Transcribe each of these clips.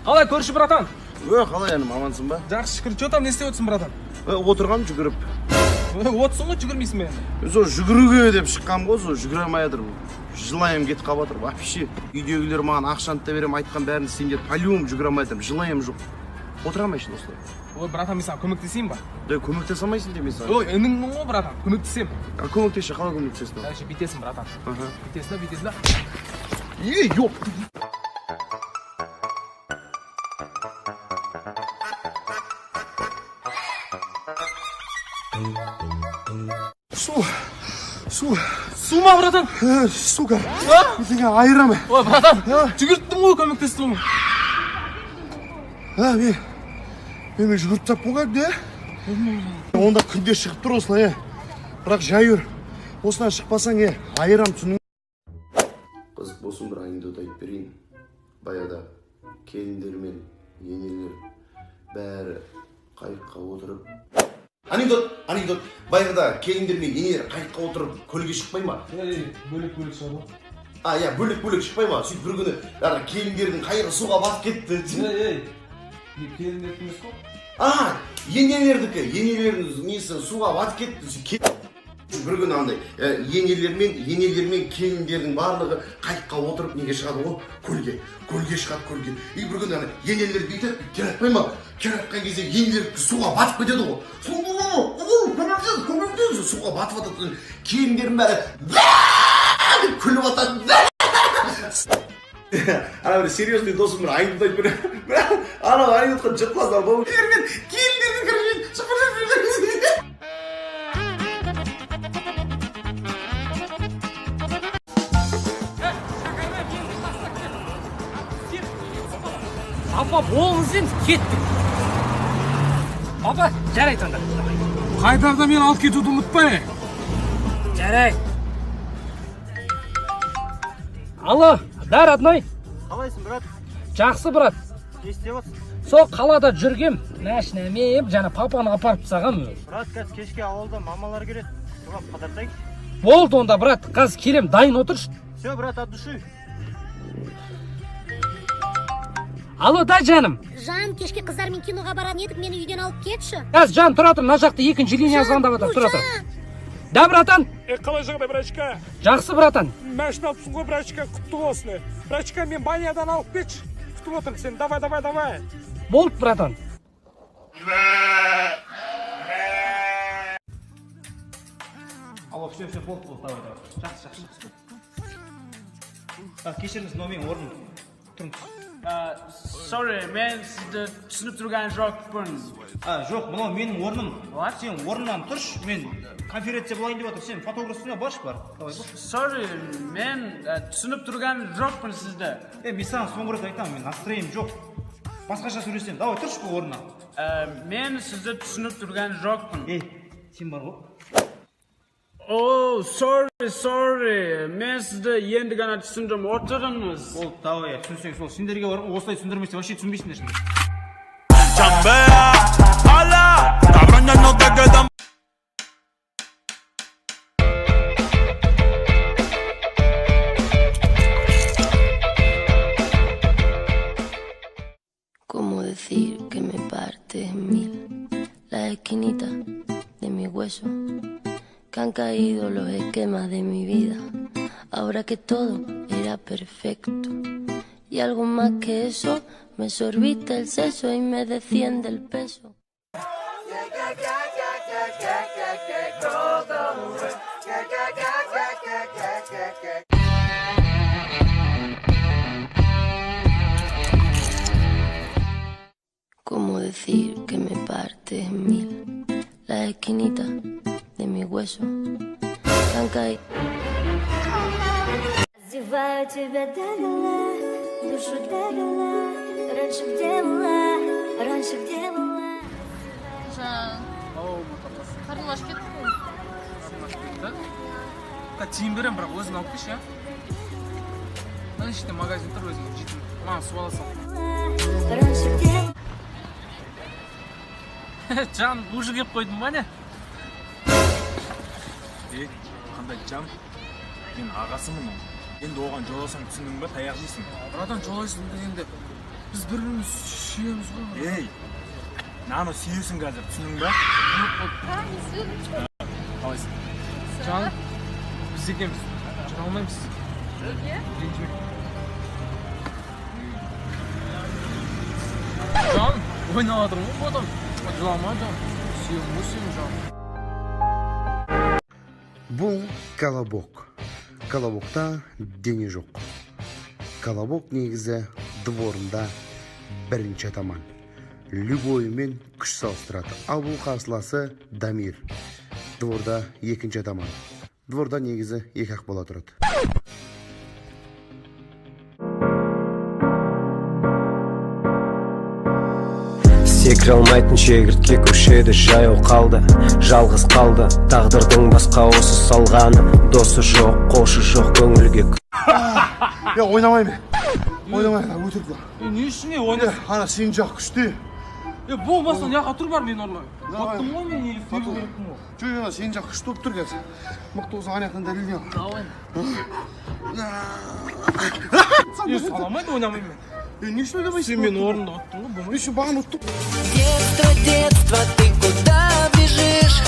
Қалай көрші, братан? Қалай, інім, амансың ба? Жақсы, шүкір. Че там, не істеп отырсың, братан? Отырғам жүгіріп. Отырсың ғой, жүгірмейсің бе енді? Сол жүгіруге деп шыққам ғой, сол жүгіре алмай жатырмын. Жылайым кетіп қалып жатыр вообще. Үйдегілер маған ақшаны да беремін, айтқан бәрін істеймін деді. По-любому жүгіре алмай жатырмын, жылайым жоқ. Отыра алмайсың осылай. Ой, братан, мен саған көмектесейін ба? Да, көмектесе алмайсың де мен саған. Ой, ініңмін ғой, братан, көмектесемін. А көмектесші, қалай көмектесесің? Короче, бүйтесің, братан. Бүйтесің да, бүйтесің да. Ей, ёп. Су, су. Су ма, братан? Сука. А? Мен сені айырамын. Ой, братан, жүгірттім ғой, көмектестім ғой. А, мен жүгіріп тастап болған, де? Онда күнде шығып тұр осылай, Бірақ жай жүр. Осыдан шықпасаң, айырам, түсіндің. Қызық болсын, бір анекдот айтып берейін. Баяғыда келіндер мен енелер бәрі қайыққа отырып. Анекдот, анекдот. Баяғыда келіндер мен енелер қайыққа отырып көлге шықпай ма? Бөлек-бөлек шығады. А, иә, бөлек-бөлек шықпай ма? Сөйтіп бір күні ана келіндердің қайығы суға батып кетті. Ей, ей, келіндердікі емес қой. А, енелердікі, енелердің несі суға батып кетті. Бір күні андай енелер мен келіндердің барлығы қайыққа отырып неге шығады ғой? Көлге, көлге шығады, көлге. И бір күні ана енелер бүйтіп келе жатпай ма? Келе жатқан кезде енелер суға батып кетеді ғой. Көмектес, суға батып жатады. Келіндердің бәрі деп күліп жатады. Ана бір серьезный досым бір анекдот айтып береді. Анау анекдотқа жыртыласың, ал бұл келіндердің Папа, болыңыз енді, кеттік. Папа, жарайды онда. Қайтарда мені алып кетуді ұмытпа. Жарайды. Алло, да, родной? Қалайсың, брат? Жақсы, брат. Не істеп отырсың? Сол қалада жүргем, машинамен жаңа папаны апарып тастағам. Брат, қазір кешке ауылда мамалар келеді. Соған қыдыртайық. Болды онда, брат, қазір келем, дайын отыршы. Все, брат, от души. Алло, да, жаным. Жан, кешке қыздармен киноға баратын едік, мені үйден алып кетші. Қазір, жан, тұра тұр, мына жақта екінші линия звондап жатыр, тұра тұр. Да, братан? Қалай жағдай, братишка? Жақсы, братан. Машина алыпсың ғой, братишка, құтты болсын. Братишка, мен банядан алып кетші. Күтіп отырмын сені, давай, давай, давай. Болды, братан. Алло, все, все, болды, болды, давай, давай. Жақсы, жақсы, жақсы. Кешіріңіз, мынау менің орным. Тұрыңыз. Sorry, мен сізді түсініп тұрған жоқпын. Жоқ, мынау менің орным. Сен орнынан тұршы, мен конференция болайын деп жатыр. Сен фотографсың ба, баршы бар. Давай, бол. Sorry, мен түсініп тұрған жоқпын сізді. Мен саған соңғы рет айтамын, мен настроением жоқ. Басқаша сөйлесемін. Давай, тұршы бұл орнынан. Мен сізді түсініп тұрған жоқпын. Сен бар ғой. О, sorry, sorry. Мен сізді енді ғана түсіндім. Отырыңыз. Болды, давай, түсінсең сол. Сендерге бар ғой, осылай түсіндірмесе вообще түсінбейсіңдер сендер. Chambea, ala, cabrón, ya no te quedan. ¿Cómo decir que me parte en mil la esquinita de mi hueso? Que han caído los esquemas de mi vida, ahora que todo era perfecto. Y algo más que eso, me sorbiste el seso y me desciende el peso. ¿Cómo decir que me parte en mil la esquinita de mi hueso? Que han caído. Раздеваю тебя догола, душу догола. Раньше где была, раньше где была. Жан, қарның ашып кетті ғой. Та тиын беремін, бірақ өзің алып келші, а? Мына іште магазин тұр, өзің жейтін. Маған су ала сал. Раньше где Жан, уже келіп қойдың ба, не? Қандай жан? Мен ағасымын оның. Енді оған жоласаң түсіндің ба, таяқ жейсің. Братан, жолайсың дегенде Біз бір бірімізді сүйеміз ғой. Ей, мынаны сүйесің қазір, түсіндің ба? Қалайсың? Жаным, біз екеуміз жүре алмаймыз. Неге? Ренжіме. Жаным, ойнап жатырмын ғой потом. Жылама, жаным. Сүйемін ғой сені, жаным. Бұл колобок. Колобокта дене жоқ. Колобок негізі дворында бірінші атаман. Любоймен күш салыстырады. Ал бұл қарсыласы Дамир. Дворда екінші атаман. Дворда негізі екі ақ бала тұрады. Секіре алмайтын шегіртке көшеді жаяу қалды, жалғыз қалды, тағдырдың басқа осы салғаны, досы жоқ, қошы жоқ көңілге. Я ойнамаймын. Ойнамаймын, өтірік. Не үшін не ойнайсың? Ана сенің жақ күшті. Болмаса мына жаққа тұр бар, мен ұрлаймын. Ұттым ғой мен, негізі сүйу керекпін ғой. Жоқ, жоқ, сенің жақ күшті болып тұр қазір. Мықты болсаң ана жақтан дәлелдей ал. Давай. Саламайды, ойнамаймын мен. Не үшін ойнамайсың? Сен менің орнымда ұттың ғой, болмайды. Не үшін бағана ұттым? Детство, детство, ты куда бежишь?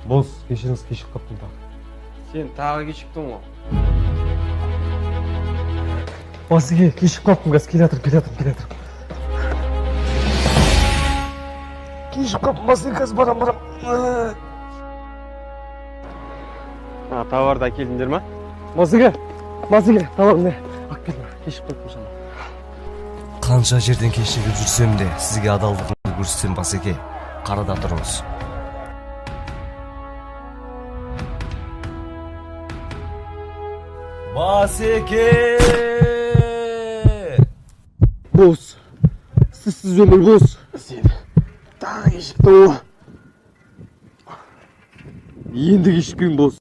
Босс, кешіріңіз, кешігіп қалыппын тағы. Сен тағы кешіктің ғой. Басеке, кешігіп қалыппын, қазір келе жатырмын, келе жатырмын, келе жатырмын. Кешігіп қалыппын, басеке, қазір барам, барам. Товарды әкелдіңдер ма? Басеке, басеке, товар міне. Алып келдім, кешігіп қалыппын жаңа. Қанша жерден кешігіп жүрсем де, сізге адалдығымды көрсетсем, басеке, қарада тұрыңыз. Басеке! Босс, сізсіз өмір босс. Сен тағы кешіктің ғой. Енді кешікпеймін, босс.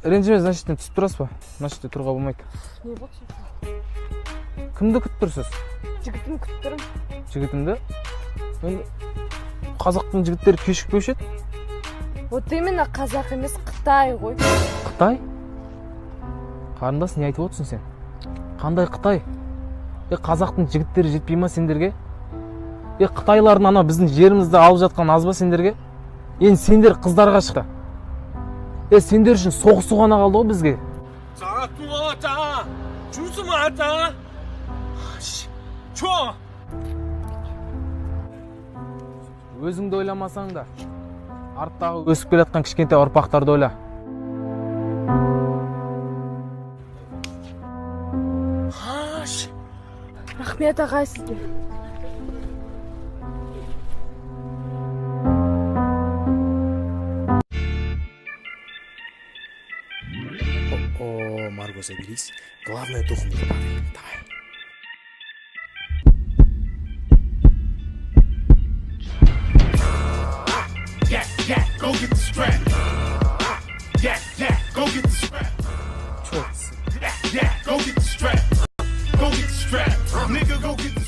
Ренжіме, значит, түсіп тұрасыз ба? Мына жерде тұруға болмайды. Не болды? Кімді күтіп тұрсыз? Жігітімді күтіп тұрмын. Жігітімді? Енді қазақтың жігіттері кешікпеуші еді? Вот именно қазақ емес, қытай ғой. Қытай? Қарындас, не айтып отырсың сен? Қандай қытай? Қазақтың жігіттері жетпей ма сендерге? Қытайлардың ана біздің жерімізді алып жатқан аз ба сендерге? Енді сендер қыздарға шықты. Сендер үшін соғысу ғана қалды ғой бізге. Өзіңді ойламасаң да, арттағы өсіп келе жатқан кішкентай ұрпақтарды ойла. Рахмет ағай сізге. О, Марго, соберись. Главное, духом не падай. Давай. Yeah, yeah, go get the strap. Yeah, yeah, go get the strap. Yeah, yeah, go get the strap. Go get the strap. Nigga, go get the